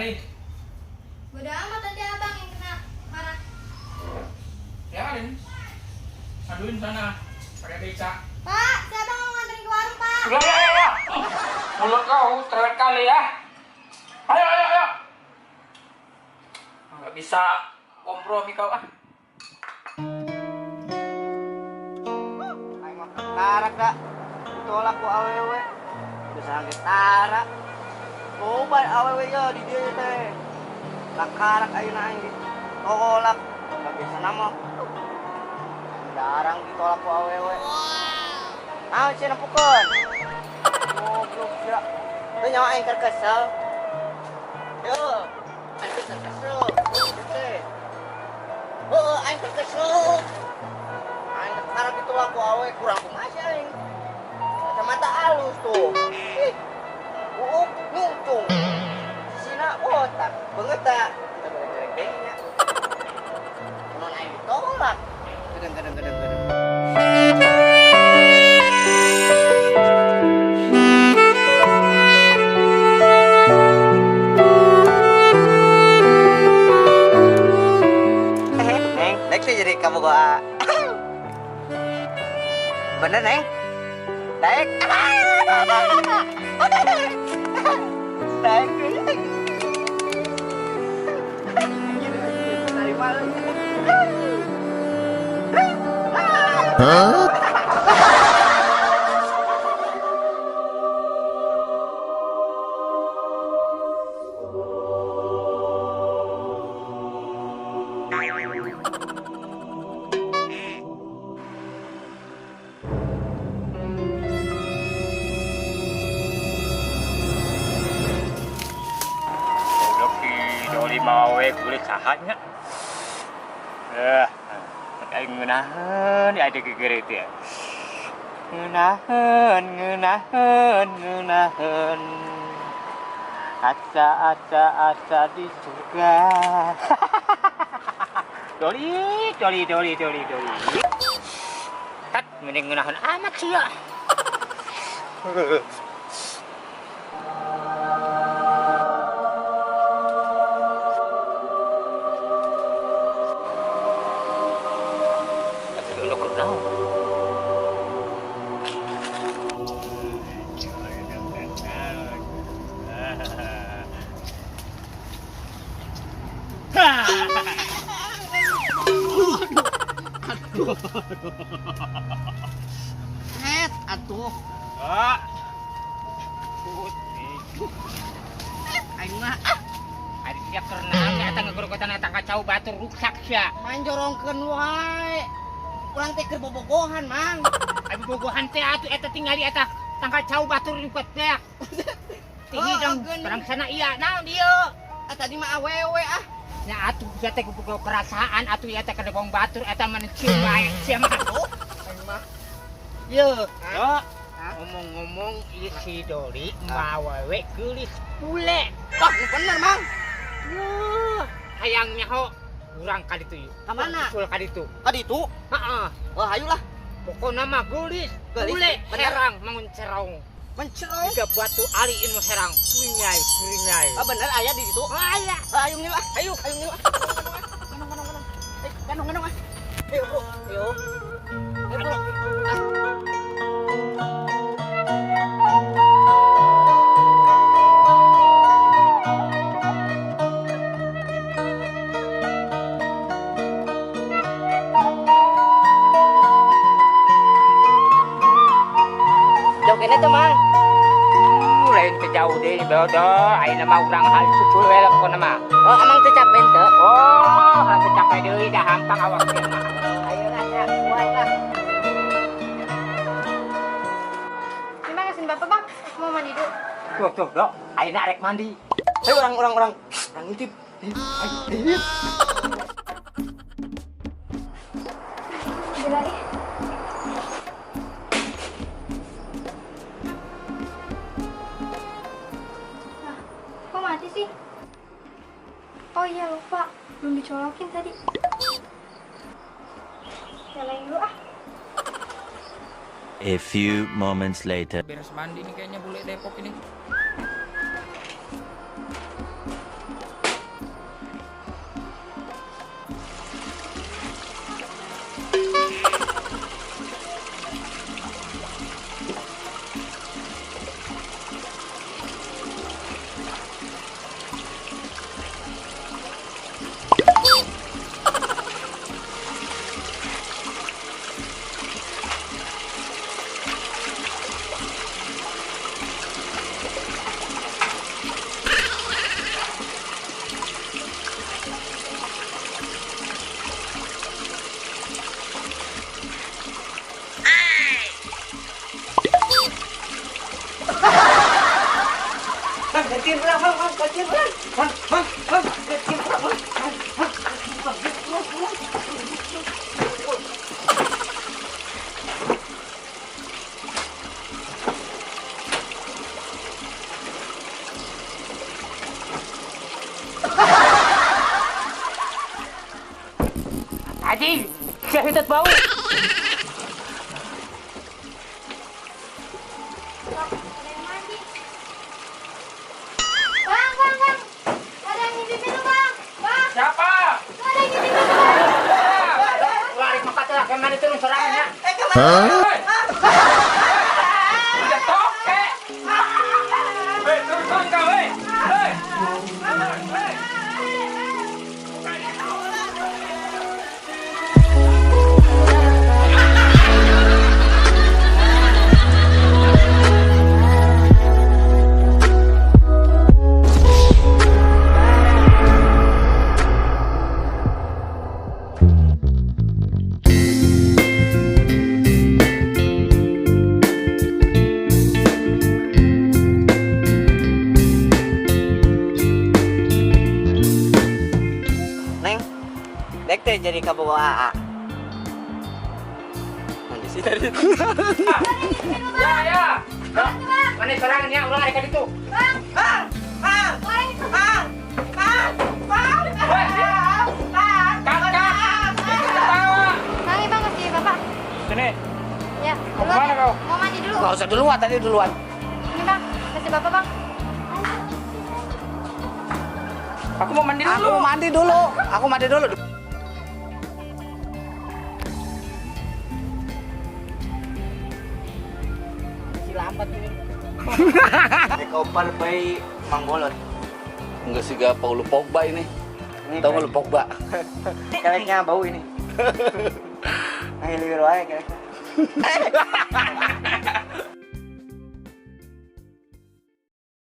Biarin. Bodoh amat nanti abang yang kena marah. Biarin. Aduin sana pakai beca. Pak, si abang mau nganterin ke warung, Pak. Ya, ya, ya, ya. Mulut kau cerewet kali ya. Ayo, ayo, ayo. Nggak bisa kompromi kau ah. Aing mah karak dah. Ditolak ku awewe. Geus ge tara. Loba awewe ya di dieu teh. Lakarak ayeuna aing ditolak. Nggak biasa nama. Jarang ditolak ku awewe. Naon sih nempukeun? Goblok sia. Teu nyawa aing keur kesel. Yo, aing keur kesel. Teh. Heueuh aing keur kesel. Aing karak ditolak ku awewe kurang kumaha sih aing. Kacamata alus tuh. Ih. Uuk nyungcung. Sisina botak. Beungeut ta. Kita gereng-gereng deui nya. Kunaon aing ditolak. Gedeng gedeng gedeng gedeng. Neng, daek teh jadi kamu gua. Bener, Neng? Daek. Daek. Dari malu. Huh? Goblok si Doli mawe kulit sahanya. Aing ngeunaheun ya digigir itu ya. Ngeunaheun, ngeunaheun, ngeunaheun. Asa asa asa di surga. Doli, Doli, Doli, Doli, Doli. Tat mending ngeunaheun amat sih ya. Het atuh. Ah. Aing mah ari sia keur naon eta ngegorogotan eta kacau batur ruksak sia. Main jorongkeun wae. Urang teh keur bobogohan, Mang. Ari bobogohan teh atuh eta tingali eta tangkal cau batur rupet teh. Tinggi dong, barang sana iya naon dieu. Ah tadi mah awewe ah. Nya atuh sia teh kudu perasaan atuh ieu teh kedebong batur eta mah cium bae sia mah. Aing mah. Yeuh. Ngomong-ngomong ieu si Doli mawewe geulis bule. Wah, bener, Mang. Yuh, hayang nyaho urang ka ditu ieu. Ka mana? Usul ka ditu. Ka ditu? Heeh. Oh, hayulah. Pokona mah geulis, bule herang manguncerong. Mencerong? Tiga batu ali inu herang, kunyai, kunyai. Ah, bener aya di ditu? Aya. Ayo ngilu ah. Ayo, ayo ngilu ah. Ganong, ganong, ganong. Eh, ganong, ganong ah. Ayo, bro. Ayo. Ayo, bro. Ah. Jauh kene teh, Mang. Lain teh jauh deui bodoh. Ayeuna mah urang hal susul we pokona mah. Oh, amang teu capek teu? Oh, teu capek deui dah hampang awak teh mah. Ayo lah, ya, kuat lah. Ini Bang, ngesin Bapak, Bang. Aku mau mandi dulu. Tuh, tuh, Dok. Ayeuna arek mandi. Ayo orang orang orang. Orang ngintip. Ayo. Gila ih. Kok mati sih? Oh iya lupa, belum dicolokin tadi. Nyalain dulu ah. A few moments later. Beres mandi nih kayaknya bule Depok ini. Bang, gantiin ulang, bang, bang, gantiin ulang. Bang, bang, bang, gantiin ulang, bang. Bang, bang, gantiin ulang, ulang, ulang. Anjing, sia hitut bau. Bang, ada yang mandi. Bang, bang, bang. Ada yang ngintip itu, Bang. Bang, Siapa? tuh ada yang ngintip itu, Bang. Ulah rek makat lah, ke mana turun sorangan ya. Hei! Udah tokek. Hei, turun turun kau, hei. Hei. Hei. Neng, dek teh jadi kabogoh AA. Nanti sih tadi. Ya, ya. Mana sorangan ya, ulah rek ka ditu. Bang, Bang, bang, orang itu. bang, bang, bang, Hei. bang. Kakak, itu ketawa. Bang, ini, Bang, kasih Bapak. Sini. Ya, Mau duluan kemana ya. kau? Mau mandi dulu. Enggak usah duluan, tadi duluan. Ini, Bang, kasih Bapak, Bang. Aku mau mandi Aku dulu. mau mandi dulu. Aku mandi dulu. Si lambat ini. Dek oper bayi mangbolot. Enggak sih gak Paulo Pogba ini. Tahu nggak lu Pogba? Keleknya bau ini. Nah, liur wae keleknya.